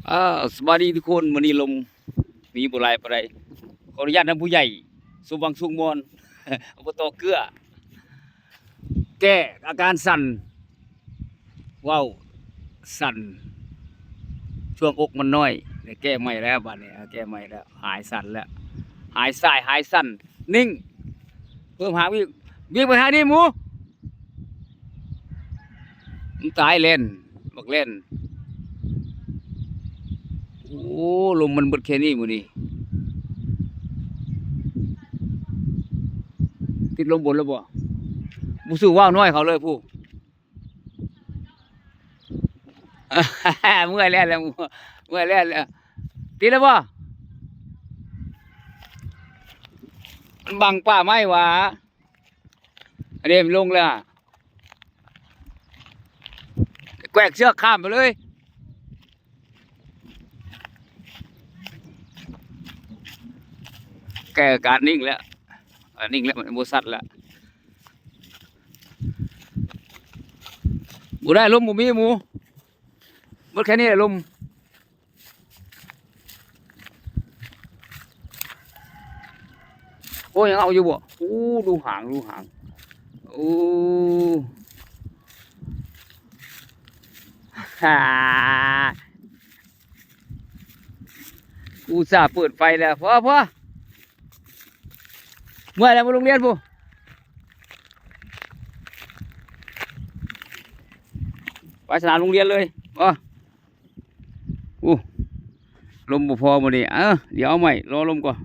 ເອີ ສະບາຍດີທຸກຄົນ, ມື້ນີ້ລົມມີບໍ່ຫຼາຍປານໃດ. ຂໍອະນຸຍາດນຳຜູ້ໃຫຍ່ ສົມຫວັງ ສຸກມອນ ອົບຕ ເກືອ ແກ້ອາການສັ່ນ ເວົ້າສັ່ນ ຊ່ວງອົກມັນນ້ອຍ ໄດ້ແກ້ໃໝ່ແລ້ວ. ບາດນີ້ແກ້ໃໝ່ແລ້ວ ຫາຍສັ່ນແລ້ວ ຫາຍສາຍຫາຍສັ່ນ ນິ່ງ. ເພີ່ມຫາງ ວິກ ວິກໄປຫານີ້ໝູ. ມັນຕາຍແລ່ນ ບັກແລ່ນ. ໂອ້ ລົມມັນເບິດແຄ່ນີ້ມື້ນີ້. ຕິດລົມບົນແລ້ວບໍ່? ບໍ່ສູ້ວາວນ້ອຍເຂົາເລີຍພຸ້ນ. ເມື່ອຍແລ່ນແລ້ວ ເມື່ອຍແລ່ນແລ້ວ. ຕິດແລ້ວບໍ່? ມັນບັງປ່າໄມ້ຫວາ. ອັນນີ້ມັນລົງແລ້ວ ແກວ່ງເຊືອກຂ້າມໄປເລີຍ. ແກ້ອາການນິ່ງແລ້ວ ອ່າ ນິ່ງແລ້ວ ມັນບໍ່ສັ່ນແລ້ວ. ບໍ່ໄດ້ ລົມບໍ່ມີໝູ. ໝົດແຄ່ນີ້ແຫຼະລົມ. ໂອ້ ຍັງເອົາຢູ່ບໍ່? ໂອ້ ດູຫາງ ດູຫາງ. ໂອ້ ອຸດສ່າເປີດໄຟແລ້ວ. ພໍ ພໍ ເມື່ອຍແລ້ວ ໄປໂຮງຮຽນພຸ້ນ ໄປສະໜາມໂຮງຮຽນເລີຍ. ພໍ ໂອ້ ລົມບໍ່ພໍມື້ນີ້. ເອີ ດຽວເອົາໃໝ່ ລໍລົມກ່ອນ.